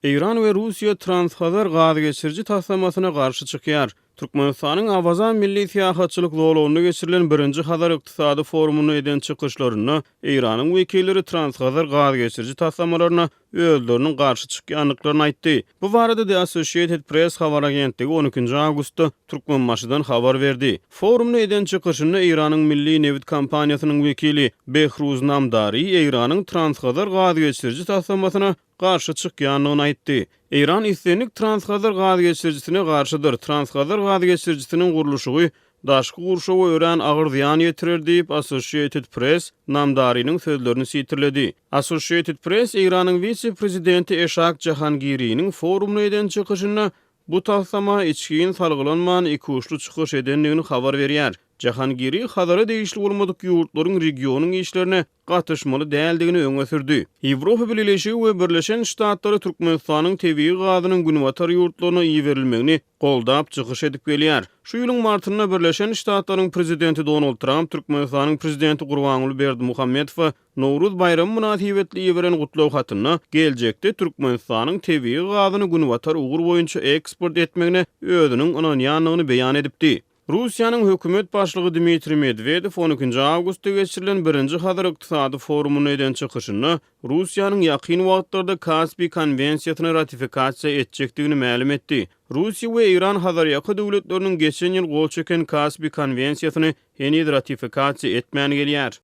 Eýran we Russiýa Transhazar gazgeçiriji taslamasyna garşy çykýar. Türkmenistanyň Awaza milli syýahatçylyk zolagynda geçirilen birinji Hazar ykdysady forumynda eden çykyşlarynda Eýranyň wekilleri Transhazar gazgeçiriji taslamalaryna özleriniň garşy çykýandyklaryny aýtdy. Bu barada The Associated Press habar agentligi on ikinji awgustda Türkmenbaşydan habar berdi. Forumda eden çykyşynda Eýranyň milli nebit kompaniýasynyň wekili Behruz Namdari Eýranyň Transhazar gazgeçiriji taslamasyna garşy çykýandygyny aýtdy. Eýran islendik Transhazar gazgeçirijisine garşydyr. Transhazar gazgeçirijisiniň gurluşygy daşky gurşawa örän agyr zyýan ýetirer diýip, Associated Press Namdariniň sözlerini sitirledi. Associated Press Eýranyň wise-prezidenti Eşak Jahangiriniň forumda eden çykyşynda bu taslama içgin salgylanman ikuçly çykyş edendigini habar berýär. Jahangiri Hazara degişli bolmadyk ýurtlaryň regionyň işlerine gatyşmaly däldigini öňe sürdi. Ýewropa Bileleşigi we Birleşen Ştatlary Türkmenistanyň tebigy gazynyň günbatar ýurtlaryna iberilmegini goldap çykyş edip gelýär. Şu ýylyň martynda Birleşen Ştatlaryň Prezidenti Donald Tramp Türkmenistanyň Prezidenti Gurbanguly Berdimuhamedowa Nowruz baýramy mynasybetli iberen gutlag hatynda geljekde Türkmenistanyň tebigy gazyny günbatar ugur boýunça eksport etmegine özüniň ynanýandygyny beýan edipdi. Russiýanyň hökümet başlygy Dmitriý Medwedew on ikinji awgustda geçirilen birinji Hazar ykdysady forumynda eden çykyşynda Russiýanyň ýakyn wagtlarda Kaspi konwensiýasyny ratifikasiýa etjekdigini mälim etdi. Russiýa we Eýran Hazarýaka döwletleriniň geçen ýyl gol çeken Kaspi konwensiýasyny heniz ratifikasiýa etmän gelýär.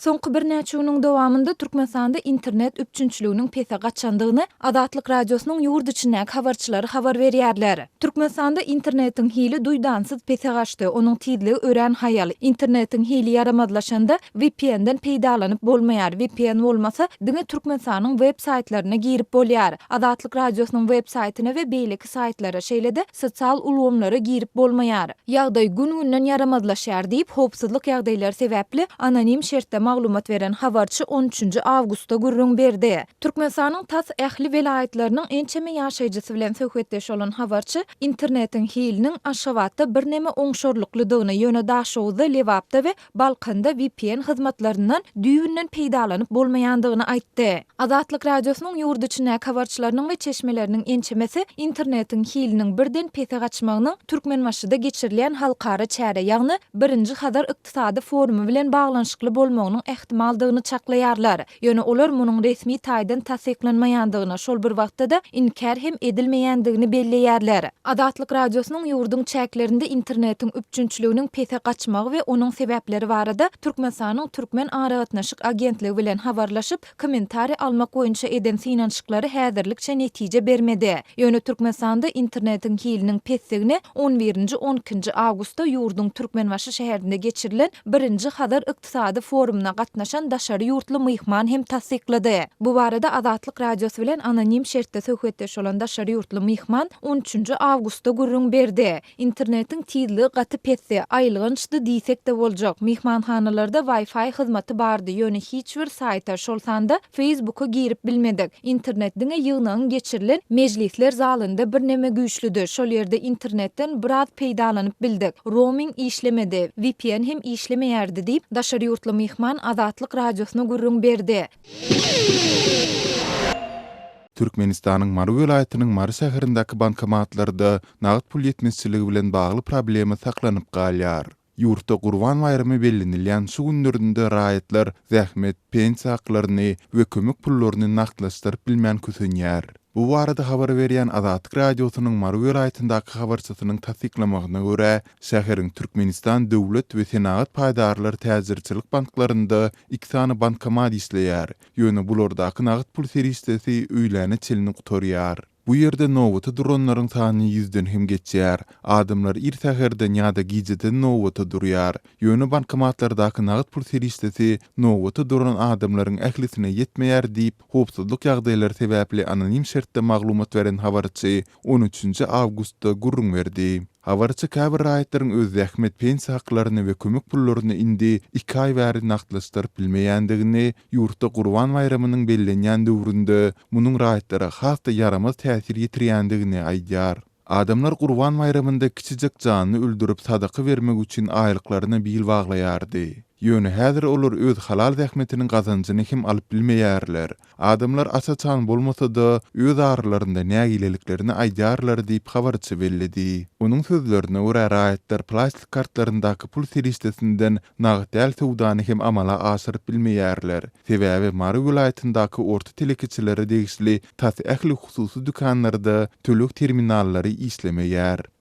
Soňky birnäçe günüň dowamynda Türkmenistanda internet üpjünçiliginiň pese gaçandygyny Azatlyk Radiosynyň ýurt içindäki habarçylary habar berýärler. Türkmenistanda internetiň hili duýdansyz pese gaçdy, onuň tizligi örän haýal. Internetiň hili ýaramazlaşanda, VPN-den peýdalanyp bolmaýar, VPN bolmasa, diňe Türkmenistanyň web saýtlaryna girip bolýar. Azatlyk Radiosynyň web saýtyna we beýleki saýtlara, şeýle-de sosial ulgamlara girip bolmaýar. Ýagdaý gün-günden ýaramazlaşýar diýip, howpsuzlyk ýagdaýlary sebäpli anonim şertde maglumat beren habarçy on üçünji awgustda gürrüň berdi. Türkmenistanyň tas ähli welaýatlarynyň ençeme ýaşaýjysy bilen söhbetdeş bolan habarçy internetiň hiliniň Aşgabatda birneme oňşarlyklydygyny, ýöne Daşoguzda, Lebapda we Balkanda vpn hyzmatlaryndan düýbünden peýdalanyp bolmaýandygyny aýtdy. Azatlyk Radiosynyň ýurt içindäki habarçylarynyň we çeşmeleriniň ençemesi internetiň hiliniň birden pese gaçmagynyň Türkmenbaşyda geçirilýän halkara çäre, ýagny Birinji Hazar ykdysady forumy bilen baglanyşykly bolmagynyň ähtimaldygyny çaklaýarlar. Ýöne olar munuň resmi taýdan tassyklanmaýandygyny, şol bir wagtda-da inkär hem edilmeýändigini belleýärler. Azatlyk Radiosynyň ýurduň çäklerinde internetiň üpjünçiliginiň pese gaçmagy we onuň sebäpleri barada Türkmenistanyň Türkmen aragatnaşyk agentligi bilen habarlaşyp, kommentariý almak boýunça eden synanyşyklary häzirlikçe netije bermedi. Ýöne Türkmenistanda internetiň hiliniň pesdigini on birinji, on ikinji awgustda ýurduň Türkmenbaşy şäherinde geçirilen birinji Hazar ykdysady forumyna gatnaşan daşary ýurtly myhman hem tassyklady. Bu barada Azatlyk Radiosy bilen anonim şertde söhbetdeş bolan daşary ýurtly myhman on üçünji awgustda gürrüň berdi. Internetiň tizligi gaty pesdi, aýylgançdy diýsek-de boljak. Myhmanhanalarda Wi-Fi hyzmaty bardy, ýöne hiç bir saýta, şol sanda Facebooka girip bilmedik. Internet diňe ýygnagyň geçirilen mejlisler zalynda birneme güýçlüdi, şol ýerde internetden biraz peýdalanyp bildik. Roaming işlemedi, vpn hem işlemeýärdi diýip, daşary ýurtly myhman Azatlyk Radiosyna gürrüň berdi. Türkmenistanyň Mary welaýatynyň Mary şäherindäki bankomatlarda nagt pul ýetmezçiligi bilen bagly problema saklanyp galýar. Ýurtda Gurban baýramy bellenilýän şu günlerinde raýatlar zähmet, pensiýa haklaryny we kömek pullaryny nagtlaşdyryp bilmän kösenýär. Bu barada habar berýän Azatlyk Radiosynyň Mary welaýatyndaky habarçysynyň tassyklamagyna görä, şäheriň Türkmenistan döwlet we Senagat paýdarlar täjirçilik banklarynda iki sany bankomat işleýär, ýöne bulardaky nagt pul serişdesi öýläne çenli gutarýar. Bu ýerde nobata duranlaryň sany ýüzden hem geçýär. Adamlar ir säherden ýa-da gijeden nobata durýar. Ýöne bankomatlardaky nagt pul serişdesi nobata duran adamlaryň ählisine ýetmeýär diýip, howpsuzlyk ýagdaýlary sebäpli anonim şertde maglumat beren habarçy on üçünji awgustda gürrüň berdi. Habarçy käbir raýatlaryň öz zähmet pensiýa haklaryny we kömek pullaryny indi iki aý bäri nagtlaşdyryp bilmeýändigini, ýurtda Gurban baýramynyň bellenýän döwründe munuň raýatlara has-da ýaramaz täsir ýetirýändigini aýdýar. Adamlar Gurban baýramynda kiçijek janly öldürip sadaka bermek üçin aýlyklaryna bil baglaýardy. Ýöne häzir olar öz halal zähmetiniň gazanjyny hem alyp bilmeýärler. Adamlar aç-açan bolmasa-da, öz aralarynda nägileliklerini aýdýarlar diýip, habarçy belledi. Onuň sözlerine görä, raýatlar plastik kartlaryndaky pul serişdesinden nagt däl söwdany hem amala aşyryp bilmeýärler. Sebäbi Mary welaýatyndaky orta telekeçilere degişli tas ähli hususy dükanlarda töleg terminallary işlemeýär.